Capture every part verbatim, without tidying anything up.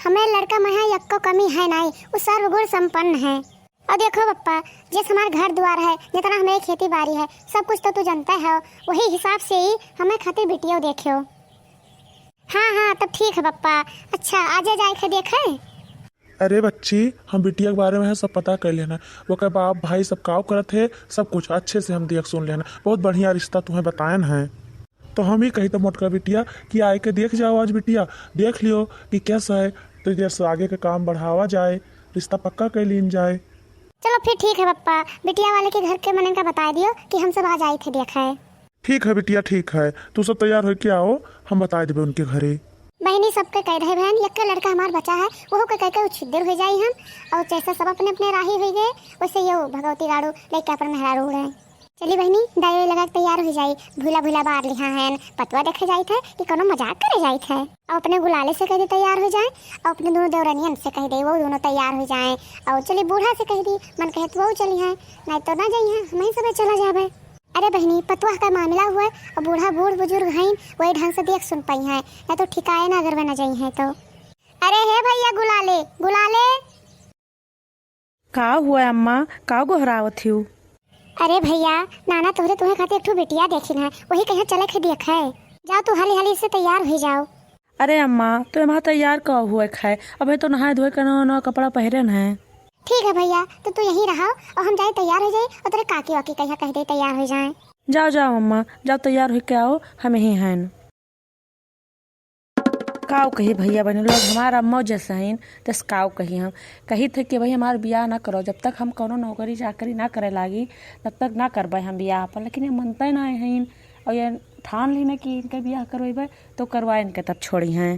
हमरे लड़का में है यक्को कमी है नाई, उ सर्वगुण संपन्न है। और देखो पप्पा, जैसे हमार घर द्वार है, जितना हमरे खेती बाड़ी है, सब कुछ तो तू जानते हो, वही हिसाब से ही हमें खातिर बिटियो देखियो। हाँ, हाँ, तब ठीक है पप्पा। अच्छा, आजे जाए के देखे? अरे बच्ची, हम बिटिया के बारे में है सब पता कर लेना। ओकर बाप भाई सब काव करत है, सब कुछ अच्छे से हम देख सुन लेना। बहुत बढ़िया रिश्ता तुम्हें बतायन है। तो हम ही कही तो मोटका बिटिया कि आए के देख जाओ आज बिटिया, देख लियो कि कैसा है, तो जैसे आगे के काम बढ़ावा जाए, रिश्ता पक्का कर लीन जाए। चलो फिर ठीक है पप्पा, बिटिया वाले के घर के मनन का बता दियो कि हम सब आज आई थे देखे। ठीक है बिटिया, ठीक है, तू सब तैयार होके आओ, हम बताए देबे उनके घरे। बहिनी, सबके कह रहे बहन, यक्के लड़का हमार बचा है, वहू के कह के उछिद्दर हो जाई हम, और जैसे सब अपने अपने राही हो गए, वैसे ये भगवती राड़ू लेके अपन मेहरारू उड़े। चली बहिनी, दाई लगा के तैयार हो जाई, भूला भूला बार लिहा है, पतवा देखे जाइत है कि कोनो मजाक करे जाइत है। और अपने गुलाले से कह दी तैयार हो जाए, और अपने दोनों देवरनियन से कह दे, वो दोनों तैयार हो जाए, और चली बूढ़ा से कह दी, मन कहे तो वो चली है, नहीं तो ना जाई है, हम ही सब चला जाबे। अरे बहिनी, पतुआ का मामला हुआ है, और बूढ़ा बूढ़ बुजुर्ग हैं, वही ढंग से देख सुन पाई हैं, ना तो ठिकाए ना अगर बना जाई हैं तो। अरे हे भैया गुलाले, गुलाले। का हुआ अम्मा, का गोहरावत हिउ? अरे भैया, नाना तोहरे तुम्हें खातिर एक ठो बिटिया देखिन है, वही कहीं चले के देखे। जाओ तू हाली हाली से तैयार हो जाओ। अरे अम्मा, तो एमा तैयार का हुए खाए? अबे तो नहाए धोए के नवा नवा कपड़ा पहिरेन है। ठीक है भैया, तो तू यहीं रहो और हम जाए तैयार हो जाए और तेरे काकी वाकी कहिया कह दे तैयार हो जाए। जाओ जाओ अम्मा, जाओ तैयार होके आओ, हम यहीं हैं। काव कही भैया बहनी लोग, हमार अम्मा जैसे हैं, जस काव कही हम। कही थे कि भाई हमार बियाह ना करो, जब तक हम कोनो नौकरी चाकरी ना करे लागी, तब तक ना करबे हम बियाह अपन। लेकिन ये मनते ना हैं, और ये ठान ली ना कि इनके बियाह करवेबे, तो करवा इनके तब छोड़ी हैं।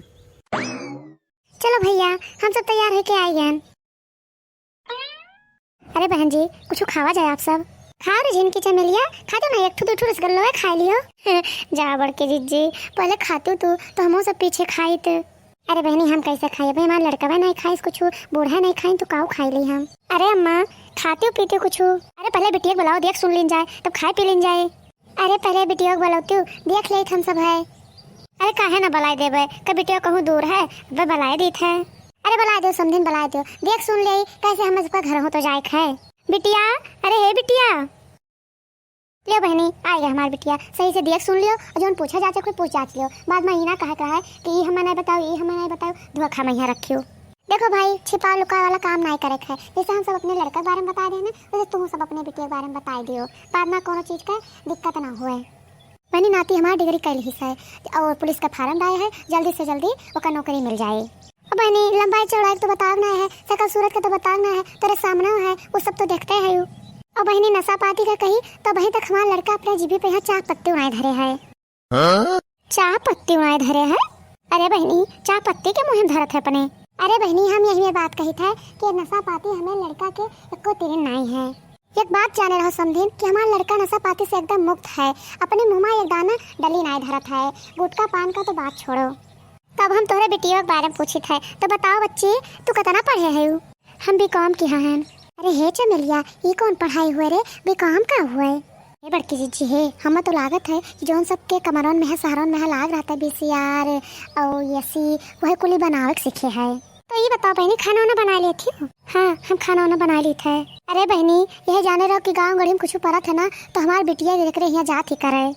चलो भैया, हम सब तैयार होके आए गए। अरे बहन जी, कुछ खावा जाए आप सब। खाओ रे झिनकी चमेलिया, खा दो ना, एक ठो दो ठो रसगुल्लो है, खा लियो। जा बड़के जिज्जी, पहले खातू तू, तो हमहू सब पीछे खाइत। अरे बहनी, हम कैसे खाई? अबे हमार लड़कवा नहीं खाइस कुछ, बूढ़ा नहीं खाई, तो काऊ खाई ली हम? अरे अम्मा, खातू पीतू कुछ? अरे पहले बिटिया के बुलाओ, देख सुन लीन जाए, तब खाए पी लीन जाए। अरे पहले बिटिया के बुलाओ तू, देख लेत हम सब है। अरे काहे ना बुलाए देबे, का बिटिया कहूँ दूर है, अबे बुलाए देत है। अरे बुलाए दो समधिन, बुलाए दो, देख सुन ले कैसे हम सबका घर हो तो जाए है। बिटिया, अरे हे बिटिया। ले बहनी, आ गया हमार बिटिया, सही से देख सुन लियो और जौन पूछा जाचे कोई पूछ जाच लियो। बाद में ई ना कहे के रहे कि ई हमें नहीं बताओ, ई हमें नहीं बताओ, धोखा में यहाँ रखियो। देखो भाई, छिपा लुका वाला काम नहीं करे के है। जैसे हम सब अपने लड़का के बारे में बता देना, वैसे तुम सब अपने बिटिया के बारे में बताई दियो, बाद में कोनो चीज का दिक्कत ना होए। बहनी, नाती हमार डिग्री कैल ही है और पुलिस का फार्म आया है, जल्दी से जल्दी ओकर नौकरी मिल जाए। ओ बहनी, लंबाई चौड़ाई तो बताव ना है, शकल सूरत का तो बताव ना है, तेरे सामने है, वो सब तो देखते हैं यू। ओ बहनी, नशा पाती का कही तो अबहीं तक हमार लड़का अपने जीभी पे यहाँ चाह पत्ती उड़ाए धरे है। हाँ? चाह पत्ती उड़ाए धरे है? अरे बहनी, चाह पत्ती के मुँह में धरत है अपने। अरे बहनी, हम यही में बात कही थे कि नशा पाती हमें लड़का के एको तिरिन नाई है। एक बात जाने रहो समधिन कि हमार लड़का नशा पाती से एकदम मुक्त है, अपने मुँह में एक दाना डली नाई धरत है, गुटखा पान का तो बात छोड़ो। तब हम तोहरे बिटिया के बारे में पूछित है, तो बताओ बच्ची, तू कितना पढ़े है? हम बीकॉम किहा हन। अरे हे चमेलिया, ई कौन पढ़ाई हुए रे? बीकॉम का हुए? ए बड़की जिज्जी हे, हमें तो लागत है कि जौन सबके कमरन में है, शहरन में है, लाग रहता है बीसीआर और एसी, वही कुली बनावे के सीखे है। तो ई बताओ बहनी, खाना वाना बना लेती हो? हाँ, हम खाना वाना बना लेते हैं। अरे बहनी, यह जाने रहो कि गाँव गढ़ी में कुछ परत है ना, तो हमार बिटिया के जकरे यहाँ जात ही करे।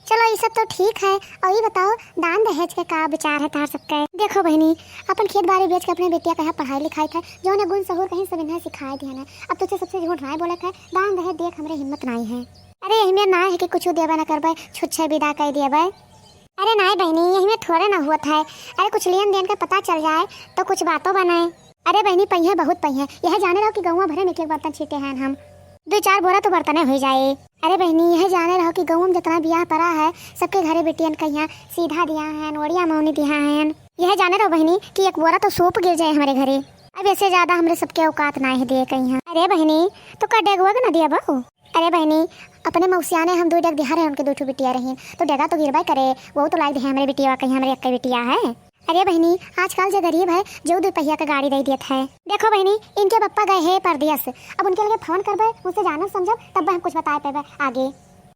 चलो, ई सब तो ठीक है। और ई बताओ, दान दहेज के का विचार है तार सबके? देखो बहनी, अपन खेत बाड़ी बेच के अपने बिटिया का पढ़ाई लिखाई था, जौन गुण सहूर कहीं सब इन्हें सिखाए दिया ना। अब तुझे सबसे झूठ नाई बोले है, दान दहेज देख हमरे हिम्मत नाई है। अरे, एहमे नाई है कि कुछ देबे ना करबे, छुच्छे विदा कर देबे। अरे नाई बहनी, एहमे थोड़े ना हुआ था। अरे, कुछ लेन देन का पता चल जाए तो कुछ बातों बने। अरे बहनी, पहिए बहुत पहिए, यह जाने रहो कि गौवा भरे में एक एक बर्तन छीटे हैं हम। दो चार बोरा तो बर्तने हो जाए। अरे बहनी, यह जाने रहो कि गौवा में जितना बियाह पड़ा है, सबके घरे बिटियन कहिया सीधा दिया है, ओड़िया मौनी दिया है। यह जाने रहो बहनी कि एक बोरा तो सूप गिर जाए हमारे घरे। अब ऐसे ज्यादा हमरे सबके औकात ना है दिए कहिया। अरे बहनी, तो का डेगवा के ना दिया बहू? अरे बहनी, अपने मौसिया ने हम दो डेग दिहा रहे, उनके दो ठो बिटिया रही, तो डेगा तो गिरबे करे, वो तो लाग दे हमारे बिटिया कहिया हमारे एक बिटिया है। अरे बहिनी, आजकल जे गरीब है, जो दो पहिया का गाड़ी दे देत है। देखो बहिनी, इनके पप्पा गए हैं परदेस, अब उनके लगे फोन करबे, उनसे जानब समझब, तब हम कुछ बताए पेबे आगे।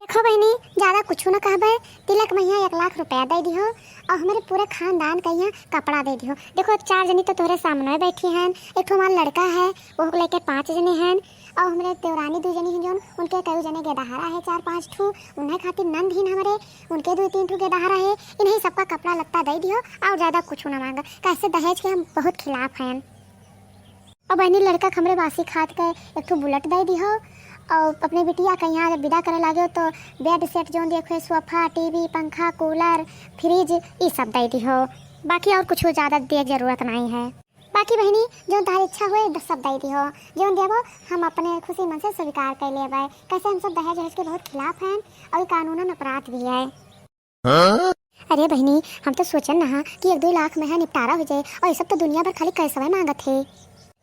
देखो बहिनी, ज्यादा कुछु न कहबे, तिलक महिया एक लाख रुपया दइ दिहो अउर हमरे पूरे खानदान का यहाँ कपड़ा दइ दिहो। देखो, एक चार जनी तो तोहरे सामने बैठी हैं, एक ठो हमार लड़का है, वो लेके पाँच जने हैं, अउर हमरे देवरानी दुइ जनी हैं जौन, उनके कई जने गेदहरा है, चार पाँच ठो, उन्हें खातिर नंद हिन हमरे, उनके दुइ तीन ठो गेदहरा है। इन्हीं सबका कपड़ा लत्ता दइ दिहो अउर ज्यादा कुछु न मांगा, कैसे दहेज के हम बहुत खिलाफ हैं। अउर बहिनी, लड़का के हमरे बासी खात के एक ठो बुलेट दइ दिहो, अउर अपने बिटिया के यहाँ जब विदा करे लागे तो बेड सेट जौन देखे, सोफा, टीवी, पंखा, कूलर, फ्रिज, ई सब दइ दिहो। बाकी अउर कुछु ज्यादा दिए के जरूरत नाहीं है। बाकी बहिनी, जौन तोहार इच्छा होए, द-, सब दइ दिहो। जौन देबो, हम अपने खुशी मन से स्वीकार कइ लेबै। कैसे हम सब दहेज वहेज के बहुत खिलाफ हैं अउर ई कानूनन अपराध भी है। हाँ? अरे बहिनी, हम तो सोचन नहा कि एक दुइ लाख में है निपटारा होइ जाए, अउर ई सब तो दुनिया भर खाली कैसवे मांगत है।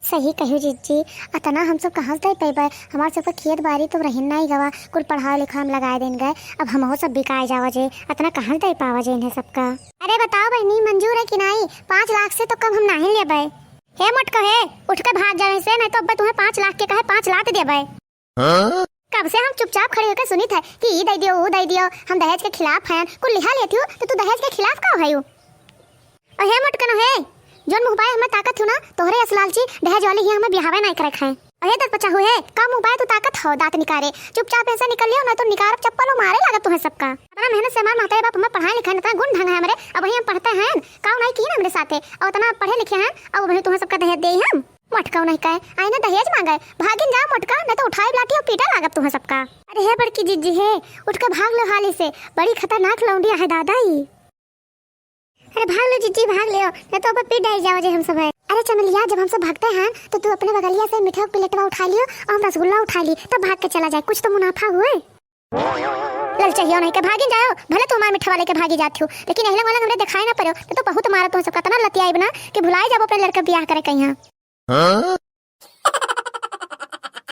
सही कहियो जिज्जी, अतना हम सब कहाँ से दे पैबै? हमार सबका खेत बारी तो रहिन नाहीं गवा, कुल पढ़ावे लिखावे में लगाए देन गए, अब हमहू सब बिकाए जावा जे, अतना कहाँ से दे पावा जे इन्हें सबका? अरे बताओ बहिनी, मंजूर है कि नाहीं? पाँच लाख से तो कम हम नाहीं लेबै। हे मोटका हे, उठ के भाग जावे से, नाहीं तो अब तुम्हें पाँच लाख के कहे पाँच लात देबै। हाँ? कब से हम चुपचाप खड़ी होके सुनित है कि ई दइ दियो, ऊ दइ दियो, हम दहेज के खिलाफ हैं, कुल लिहा लेती हूँ, तो तू दहेज के खिलाफ का है यू? अहे मोटकनो हे, जौन मुँह बाय हमें ताकत हूँ ना, तोहरे अस लालची दहेज वाली ही हमें बिहावे नाहीं करे खाए। अहे दत पचा हुए, का मुँह बाय तू ताकत हो, दाँत निकारे, चुपचाप ऐसे निकल लियो, नाहीं तो निकारब चप्पलो मारे लागब तुम्हें सबका। अतना मेहनत से हमार महतारी बाप हमें पढ़ाए लिखाए, अतना गुण ढंग है हमरे, अबहीं हम पढ़ते हैं, काउ नाहीं किहिन हमरे साथे, अउर अतना पढ़े लिखे हैं, अउर अबहीं तुम्हें सबका दहेज देई हम। मटकाऊ नहीं कहे, आईना दहेज मांगे। भागिन जाओ मोटका, नहीं तो उठाई लाठी अउर पीटा लागब तुहैं सबका। अरे हे बड़की जिज्जी हे, उठ के भाग लो हाली से, बड़ी खतरनाक लौंडिया है दादा ई। अरे भाग लो जिज्जी, भाग लियो, नहीं तो अब पीट डाई जाओ जे हम सब है। अरे चमेलिया, जब हम सब भागते हैं तो तू अपने बगलिया से मीठा प्लेटवा उठा लियो अउर हम रसगुल्ला उठा ली, तब भाग के चला जाए, कुछ तो मुनाफा हुए। ललचहियो नहीं के भागिन जाओ, भले तू हमारे मीठा वाले के भागी जाती हो, लेकिन एहलंग वलंग हमरे दिखाई ना पड़ो, नहीं तो बहुत मारो तुहैं सबका, तना लतियाइब ना कि भुलाई जाबो अपने लड़का बियाह करे कहीं। हाँ?